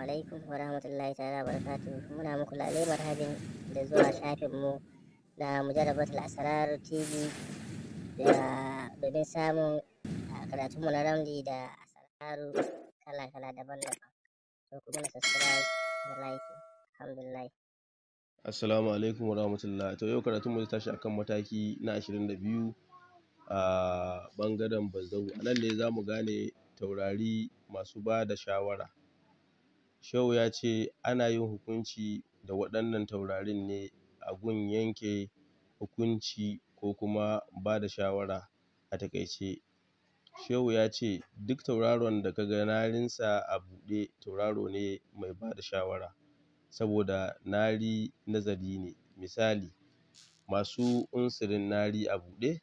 Alaikum wa rahmatullahi ta'ala wa barakatuhu. Muna muku lale marhabin da zuwa shafin mu na Mujarrabatul Asrar TV da domin samun karatun mu na ramli da asraru kala-kala daban-daban. To ku mana subscribe da like. Alhamdulillah. Assalamu alaikum wa rahmatullah. To yau karatun mu zai tashi akan mataki na 22 a ɓangaren Bazzau. A nan ne za mu gane taurari masu ba da shawara. Shehu ya ce ana yin hukunci da waɗannan taurarin ne a gun yanke hukunci ko kuma ba da shawara a taƙaice. Shehu ya ce duk tauraron da ka ga narinsa a buɗe tauraro ne mai ba da shawara, saboda nari nazari ne. Misali, masu unsurin nari a buɗe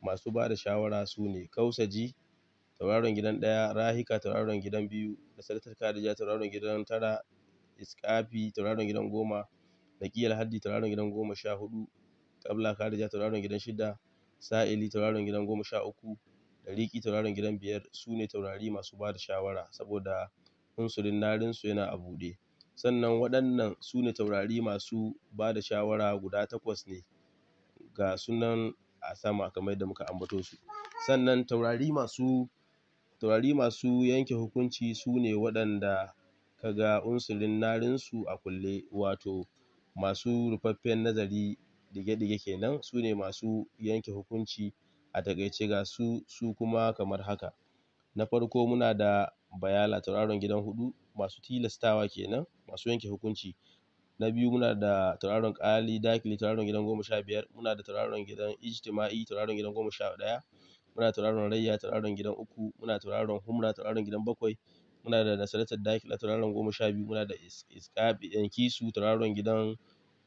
masu ba da shawara su ne Kausaji tauraron gidan 1, Rahika tauraron gidan 2, Nasaratul Kadija tauraron gidan 9, Iskafi tauraron gidan 10, Naƙiyal Haddi tauraron gidan 14, Ƙabla Kadija tauraron gidan 6, Sa'ili tauraron gidan 13, Ɗariƙi tauraron gidan 5. Su ne taurari masu ba da shawara saboda unsurin narinsu yana a buɗe. Sannan waɗannan su ne taurari masu ba da shawara guda 8 ne, ga su nan a sama kamar yadda muka ambato su. Sannan taurari masu yanke hukunci su ne waɗanda ka ga unsurin narinsu a kulle, wato masu rufaffen nazari ɗige-ɗige kenan, su ne masu yanke hukunci a taƙaice. Ga su su kuma kamar haka. Na farko muna da Bayala tauraron gidan 4, masu tilastawa kenan, masu yanke hukunci. Na biyu muna da tauraron Ƙali Dakili tauraron gidan 15, muna da tauraron gidan Ijtima'i tauraron gidan 11, muna da tauraron Rayya tauraron gidan 3, muna da tauraron Humra tauraron gidan 7, muna da Nasaratul Dakila tauraron 12, muna da Iskafi Kisu tauraron gidan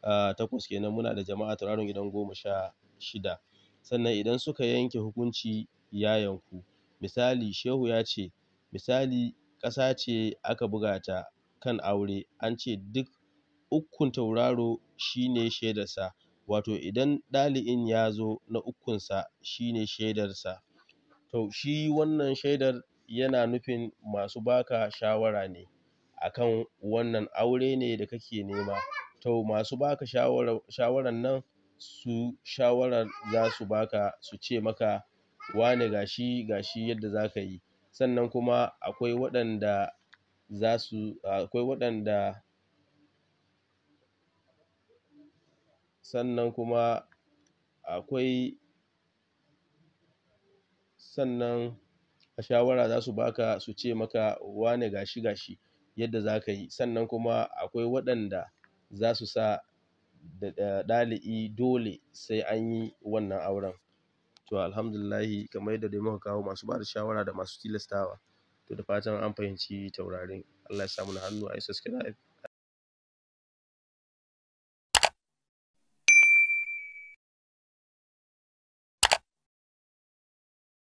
8 kenan, muna da Jama'a tauraron gidan 16. Sannan idan suka yanke hukunci ya yanku. Misali, Shehu ya ce misali ƙasa ce aka buga ta kan aure, an ce duk ukun tauraro shine shaidarsa, wato idan ɗali'in ya zo na ukunsa shine shaidarsa. To shi wannan shaidar yana nufin masu baka shawara ne akan wannan aure ne da kake nema. To masu baka shawaran nan su shawarar za su baka, su ce maka wane gashi gashi yadda za ka yi. Sannan kuma akwai waɗanda za su akwai waɗanda sannan kuma akwai sannan a shawara za su baka su ce maka wane gashi gashi yadda za ka yi. Sannan kuma akwai waɗanda za su sa ɗali'i dole sai an yi wannan auren. To alhamdulillahi, kamar yadda dai muka kawo masu ba da shawara da masu tilastawa. To da fatan an fahimci taurarin. Allah ya sa mana hannu, a yi subscribe.